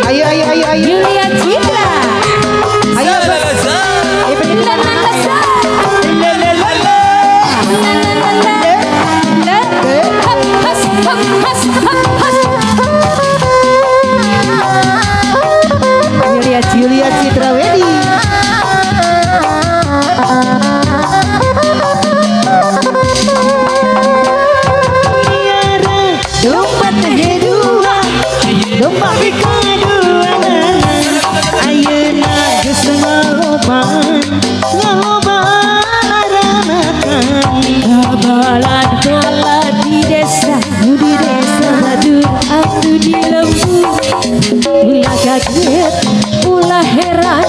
Ayo, ayo, ayo, ayo. Yulia Citra. Ayo, Bos. La la la la. Le, le, le, le. La la la la. La. Hap, has, hap, has, hap, has. Yulia, Yulia Citra Wedi. Miara domba teh dua, domba bikang dua nana. Ayeuna geus ngalobaan, ngalobaan aranakan. Kabalan kala di desa, Nu di desa, batur anu di lembur. Ulah kaget, ulah heran,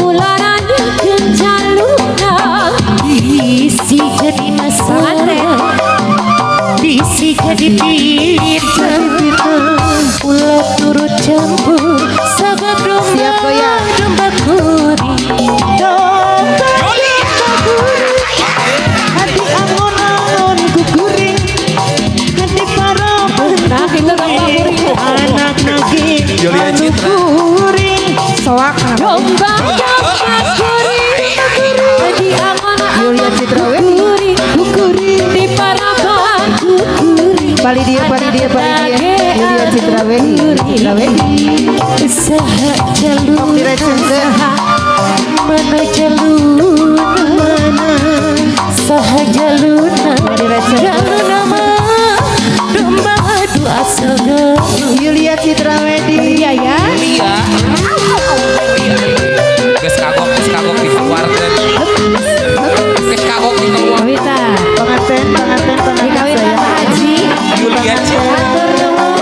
ulah nanyakeun jaluna. Bisi jadi masalah, bisi jadi fitnah, ulah turut campur sabab domba Siap goyang. Domba kuring. Domba kuring, hati angon-angon kukuring, hati paraban. Nah, itu domba kuring. Anak nage Yulia anu Citra. kuring. Soak. Domba domba kuring, di angon Yulia Citra Wedi. kuring, Kukuring. Di paraban kukuring. Pali dia, pali dia, pali dia. Yulia Citra Wedi, Citra Wedi. Saha jaluna, Direceunkeun. Mana jaluna, Mana? Saha jaluna, Direceunkeun. Jaluna mah domba adu asal Garut. Yulia Citra Wedi. Iya ya. Yulia. Geus kagok dikeluarkeun. Geus kagok dikeluarkeun. Kawita. Pengantin, pengantin, Di pengantin kawita saya. Pak Haji. Yulia Citra. Atur nuhun.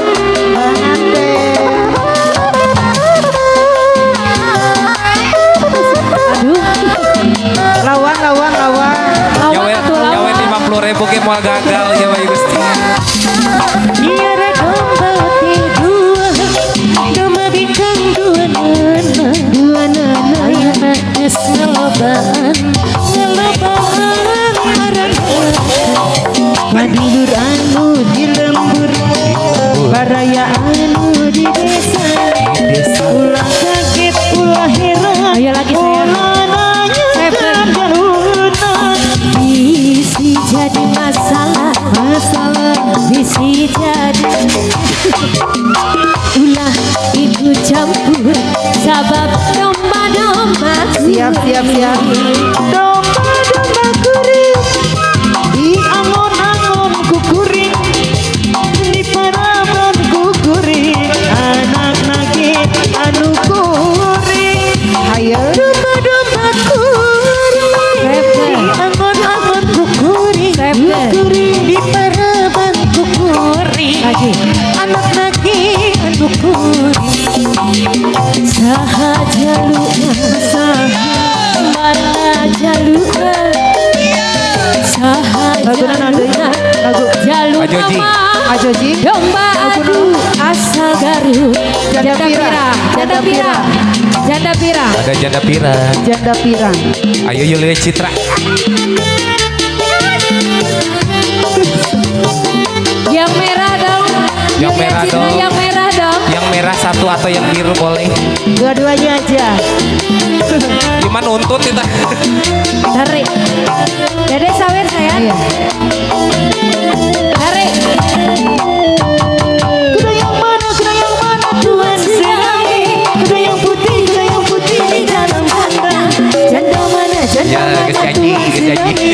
Pengantin. Aduh. Lawan, lawan, lawan. Lawan Nyawe atuh nyawe lawan. 50.000 ge moal gagal ya Pak Gusti. Miara domba teh dua, domba bikang dua nana. Dua nana. Ayeuna geus ngalobaan, ngalobaan aranakan. Padulur anu di lembur, baraya anu di desa. Ulah kaget, ulah heran. Ayo lagi, sayang. Ulah nanyakan Seven. jaluna. Bisi jadi masalah, Masalah. Bisi jadi ulah ikut campur sabab domba-domba. Siap, siap, siap. Domba-domba kuring, di angon-angon kukuring, di paraban kukuring, anak nage anu kuring. Hayo. Domba-domba kuring, Seven. di angon-angon kukuring, Seven. di paraban kukuring. Lagi. Anak nage anu kuring. Saha jaluna, mana jaluna, saha Lagu naon deui? Jaluna, Lagu jaluna Ajoji. Mah Ajoji. Domba adu asal Garut. Janda Janda pirang. pirang, janda Janda pirang, janda pirang. Ada janda pirang. Janda pirang. Ayo Yulia Citra. Yang merah dong. Yang Yulia merah Citra. dong. Yang merah dong. Yang merah satu atau yang biru boleh. Dua-duanya aja. Gimana nuntut kita? Tarik. Dede sawer sayang. Iya. Tarik. Kuda yang mana, kuda yang mana Tuhan senangi. Kuda yang putih di dalam kandang. Janda mana, janda Ya, mana geus janji, Tuhan geus janji. senangi.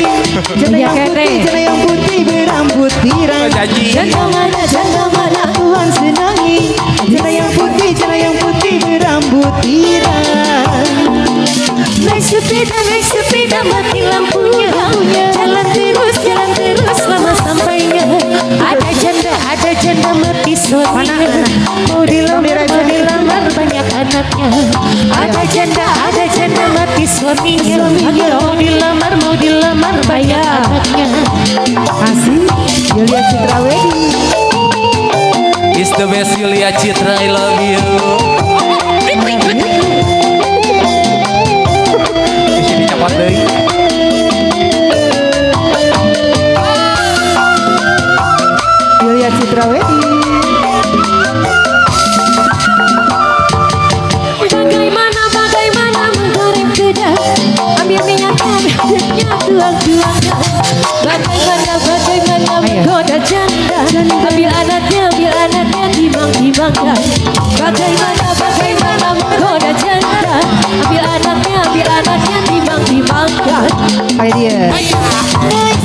Janda Iya, yang kene. putih, janda yang putih berambut pirang. Janji. Janda mana Tuhan senangi. Janda yang putih berambut pirang. Naik sepeda, mati lampunya. Jalan terus lama sampainya. Ada janda mati suaminya. Mau dilamar banyak anaknya. Ada janda mati suaminya. Mau dilamar banyak anaknya. Asik, Yulia Citra Wedi. Is the best Yulia Citra, I love you. Di sini copot deui. Yulia Citra Wedi. Dituang-tuangkan. Bagaimana, bagaimana menggoda janda. Ambil anaknya, timbang-timbangkan. Bagaimana, bagaimana menggoda janda. Ambil anaknya, timbang-timbangkan. Ayo dia. Naik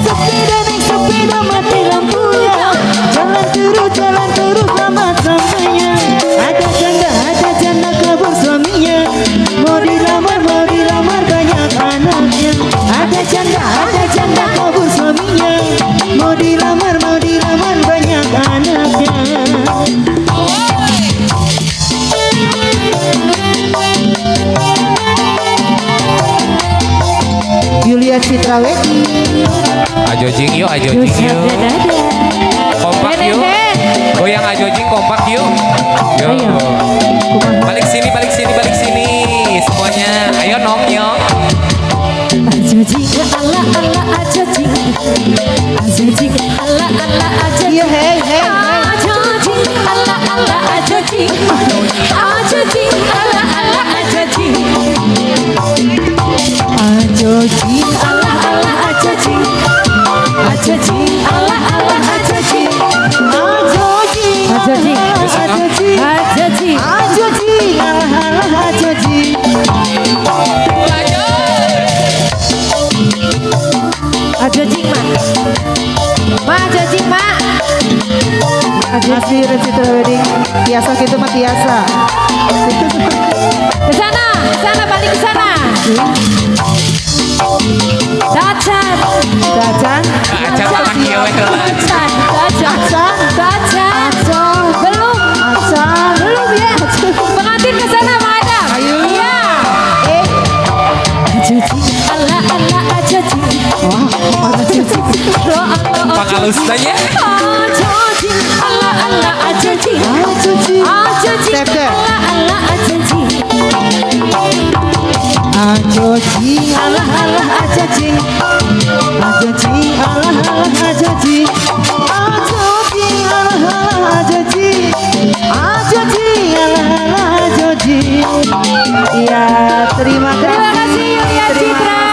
sepeda mati lampunya. Jalan terus lama sampainya. Ada janda kabur suaminya. Mau dilamar banyak anaknya. Ada janda kabur suaminya. Mau dilamar banyak anaknya. Yulia Citrawati. Ajo jing yuk, ajo jing yuk. Kompak yuk. Goyang ajo jing kompak yuk. Yo. Balik sini, balik sini, balik sini semuanya. Ayo nong yuk. Ajo jing ala ala ajo jing. Ajo jing ala ala ajo Iya, jing. hey, hey, hey. Ajo jing ala ala ajo jing. Ajo jing ala ala ajo jing. Ajo jing Ala ala ajo jing. Ajo jing ala ala ajo jing. ajo jing Ajo jing. ajo jing Ajo jing. ajo jing alah alah ajo jing. Ajo jing mak. Ma ajo jing mak. Asli Citra Wedding biasa gitu mah biasa. Ke sana, ke sana, balik ke sana. Tacan, Dacan Acan makan kieu we heula. tacan, tacan, Acan. tacan. Acan Belum, Acan belum ya. Pengantin ke sana, Bang Adam. Ayo. Iya. Eh Ajo jing ala ala ajo jing. wah Ajo jing. Lo Allah Pangalus tanya. ajo jing ala ala ajo jing. Ajo jing Ajo jing Step, step. ala ala ajo jing. Ajo jing alah alah ajo jing. Ajo jing alah alah ajo jing. Ajo jing alah alah ajo jing. Ajo jing alah alah ajo jing. Iya, terima kasih. Terima kasih Yulia Terima Citra.